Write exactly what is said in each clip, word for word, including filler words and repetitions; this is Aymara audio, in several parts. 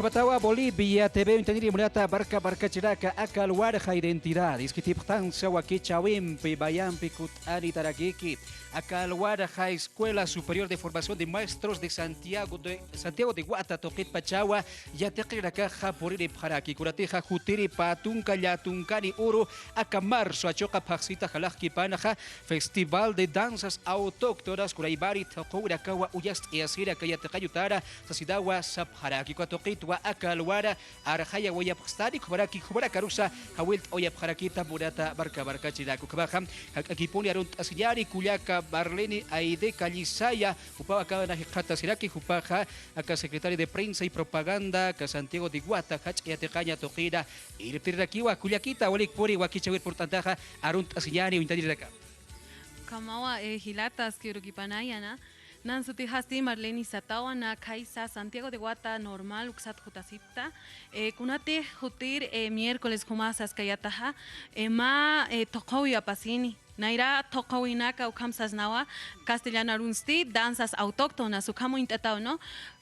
Ukhamatawa Bolivia T V uñtaniri munata marka markachiraka, aka alwarxa Identidad iskitipxtansa wakichäwimpi mayampi kut'anitarakiki. Aka alwarxa Escuela Superior de Formación de Maestros de Santiago de, Santiago de Guata tuqitpachawa yatiqirinakaxa puriripxaraki. Kunatixa jutiri pä tunka llätunkani uru aka marzo achuqa phaxsita jalaxkipanxa Festival de Danzas Autóctonas, kunaymani thuquwinakawa uñast'ayasiri aka yatiqañ utara sasinawa sapxaraki. Uka tuqitwa aka alwara arxayawayapxstani, ukhamaraki jumanakarusa jawillt'awayapxarakita munata marka markachirak. Ukhamaxa jak'akipuni arunt'asiñäni kullaka Marlene Aide Callisaya, jupaw aka jikxatasiraki, jupaxa aka secretario de Prensa y Propaganda aka Santiago de Guata jach'a yatiqaña tuqina irptirirakiwa. Kullakita, walikpuni wakichäwir purt'antaxa arunt'asiñäni uñtanirinaka. Ukhamawa, eh, jilata, aski urukipanaya, na. Nan sutixasti Marlene Satawa, na khaysa Santiago de Guata normal uksat jutasipkta. Eh, kunatix jutir, eh, miércoles juma saskayataxa, eh, mä, eh, thuquwi apasini. Nayra thuquwinaka ukham sasnawa, castellano arunsti danzas autóctonas, ukham uñt'ataw, ¿no?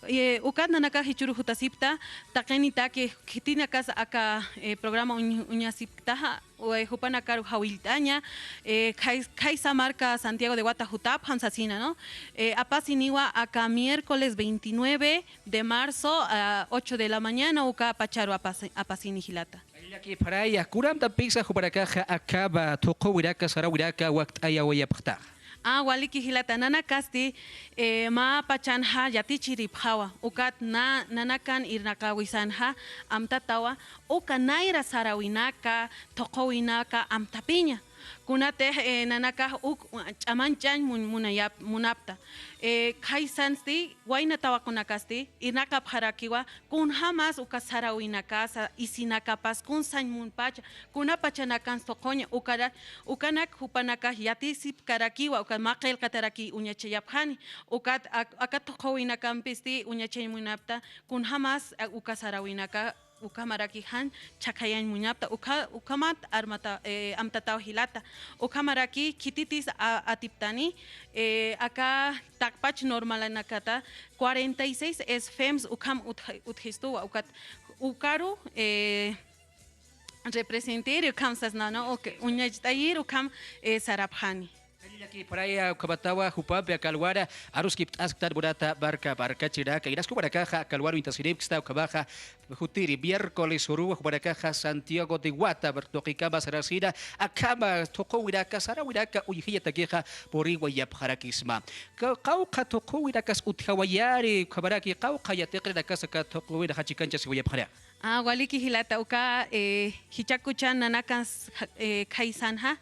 Eh, ukat nanakax jichhüru jutasipkta, taqinitaki khitinakas aka, eh, programa uñ-, uñasipktaxa, eh, jupanakaru jawillt'aña, eh, khay-, khaysa marka Santiago de Guata jutapxam sasina, ¿no? Eh, apasiniwa aka miércoles veintinueve de marzo a ocho de la mañana, uka pacharu apasi-, apasini jilata. Jallallakipxaraya, kunamtampisa jupanakaxa akham thuquwinaka saräwinaka wakt'ayawayapxtaxa. Ah, waliki jilata, nanakasti, eh, mä pachanxa yatichiripxawa, ukat na-, nanakan irnaqäwisanxa amtatawa, uka nayra saräwinaka, thuquwinaka amtapiña. Kunatix, eh, nanakax uk ch'amanchañ mun-, munayap-, munapkta. Eh, khaysansti, wayna tawaqunakasti irnaqapxarakiwa, kunjamas uka saräwinakasa, isinakapas, kun sañ munpacha, kuna pachanakan thuquña, ukara-, ukanak jupanakax yatisipkarakiwa, uka mä qillqataraki uñachayapxani, ukat ak-, aka thuquwinakampisti uñachañ munapkta, kunjamas, eh, uka saräwinaka, ukhamaraki jan chhakhayañ munapkta, ukha-, ukhamat armata-, eh, amtataw jilata. Ukhamaraki khititis a-, atiptani, eh, aka taqpach normalanakata, cuarenta y seis S F Ms ukham utj-, utjistuwa, ukat, ukaru, eh, representiri ukham sasna, ¿no? Uk-, uñacht'ayir ukham, eh, sarapxani. Jallallakipxaraya, ukhamatawa jupampi aka alwara aruskipt'asktan munata marka markachirinaka, inas jumanakaxa aka alwar uñtasiripksta, ukhamaxa jutiri miércoles uruwa jumanakaxa Santiago de Guata, mar-, tuqikama sarasina, akham thuquwinaka saräwinaka uñjañatakixa puriwayapxarakisma. Ka-, qawqha thuquwinakas utjawayäni, ukhamaraki qawqha yatiqirinakas aka thuquwinaxa chikanchasiwayapxaraki. Ah, waliki jilata, uka, eh, jichhakuchan nanakan s-, ja-, eh, khaysanxa,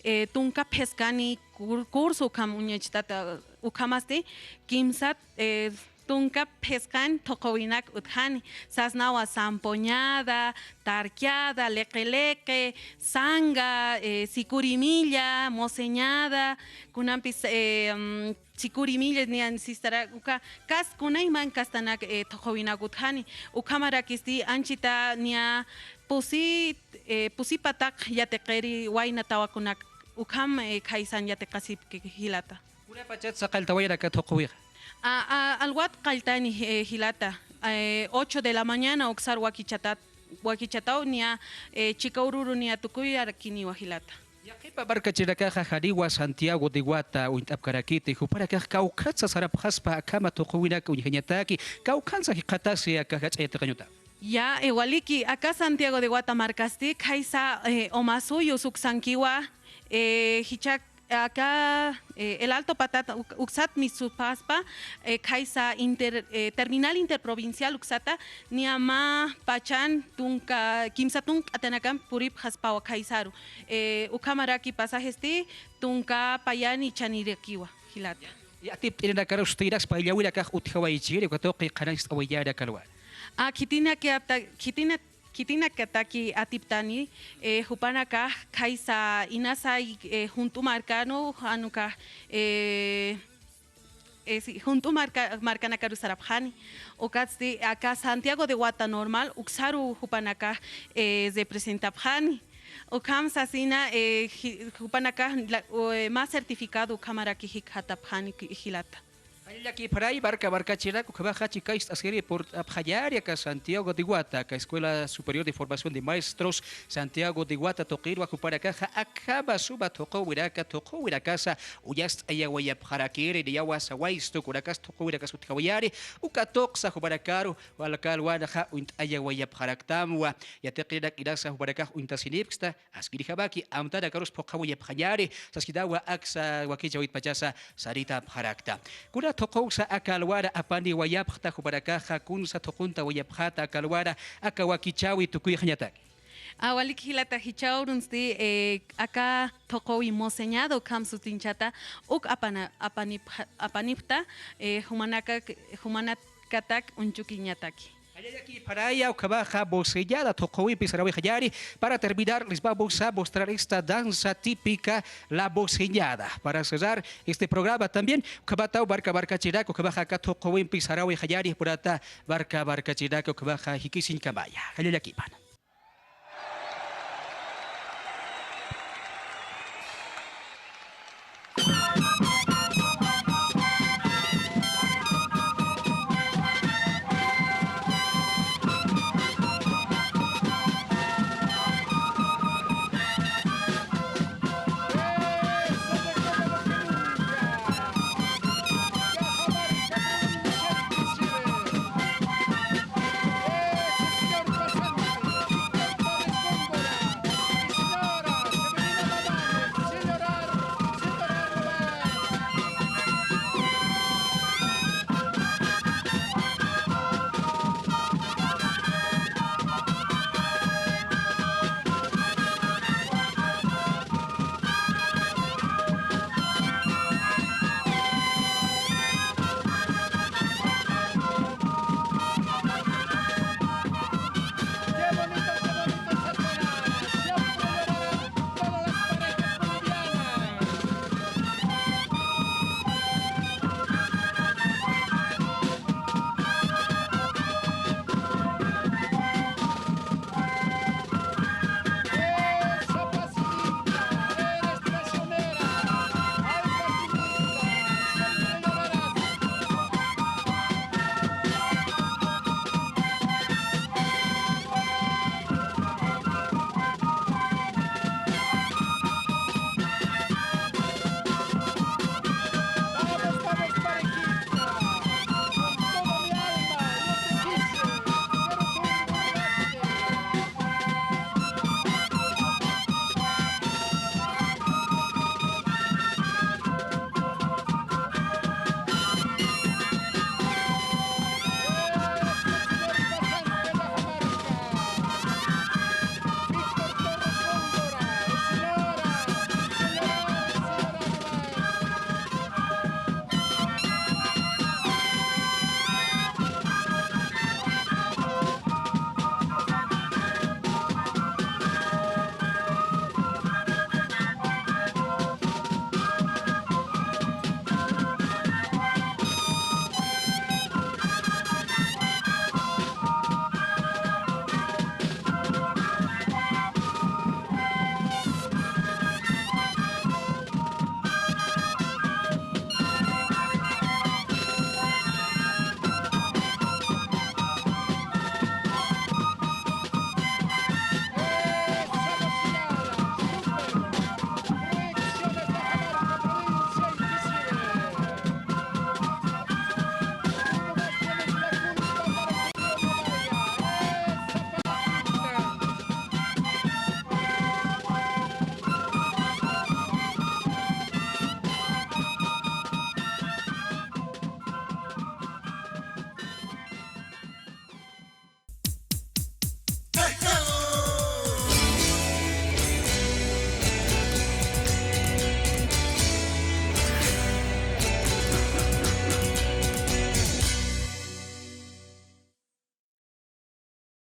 eh, tunka phiskani cur-, curso ukham uñachtata, ukhamasti kimsat, eh, tunka phisqan thuquwinak utjani, sasnawa zampoñada, tarqueada, liqi liqi, sanga, eh, sikurimilla, moseñada, kunampis, eh, mm, sikurimilla niyan sistara, uka kas kunayman kastanak, eh, thuquwinak utjani. Ukhamarakisti anchita niya pusi, eh, pusi pataq yatiqiri wayna tawakunak ukham, eh, khaysan yatiqasipki jilata. Kunapachat saqalltawayan aka thuquwixa? A, a, alwat qalltani, eh, jilata. Eh, ocho de la mañana uksar wakichatat-, wakichataw niya, eh, chika ururu niya tukuyarakiniwa jilata. Yaqhipa markachirinakaxa janiwa Santiago de Guata uñt'apkarakiti, jupanakax kawkhatsa sarapxaspa akhama thuquwinak uñjañataki, kawkhansa jikxatasi aka jach'a yatiqañ uta. Ya, eh, waliki, aka Santiago de Guata markasti, khaysa, eh, Omasuyus uksankiwa, eh, jichha aka, eh, El Alto Patata uk-, uksat misupxaspa, eh, khaysa inter-, eh, terminal interprovincial uksata, niya mä pachan tunka, kimsa tunka atanakan puripxaspawa khaysaru. Eh, ukhamaraki pasajesti tunka payani chanirakiwa, jilata. Yatipt'irinakarusti inas payllawinakax utjawaychiri, uka tuqi qhanañcht'awayäni aka lugar. A, khitinakata-, khitina-, khitinakataki atiptani, eh, jupanakax khaysa inasay, eh, junt'u markanu, jan ukax, eh, eh, sí, junt'u marka-, markanakaru sarapxani. Ukatsti aka Santiago de Guata normal, uksaru jupanakax, eh, representapxani. Ukham sasina, eh, ji-, jupanakax la-, o, eh, mä certificado ukhamaraki jikxatapxani ki-, jilata. Jallallakipxaray, marka markachirak ukhamaxa chikayst'asiri purt'apxañäni aka Santiago de Guata, aka Escuela Superior de Formación de Maestros Santiago de Guata tuqirwa jupanakaxa akhama suma thuquwinaka, thuquwinakasa uñast'ayawayapxarakiri, niyawa sawaystu kunakas thuquwinakas utjawayäni, uka tuqsa jupanakaru aka alwanxa uñt'ayawayapxaraktamwa. Yatiqirinak inasa jupanakax uñtasinipksta, askirjamaki amtanakarus phuqhawayapxañäni, saskitawa aksa wakichäwitpachasa saritapxarakta. Kuna thuquwsa aka alwana apaniwayapxta jupanakaxa, kunsa thuquntawayapxäta aka alwana aka wakichäwi tukuyxañataki. A, walik jilata, jichhaw urunsti, eh, aka thuquwi Moseñado ukham sutinchata, uk apana-, apanipxa-, apanipxta, eh, jumanaka-, jumanakatak uñchukiñataki. Jallallakipxaraya, ukhamaxa Moseñada thuquwimpi sarawixañäni. Para terminar, les vamos a mostrar esta danza típica, la Moseñada. Para cerrar este programa también, ukhamataw marka markachirak ukhamaxa aka thuquwimpi sarawixañäni, purata marka markachirak ukhamaxa jikisiñkamaya. Jallallakipana.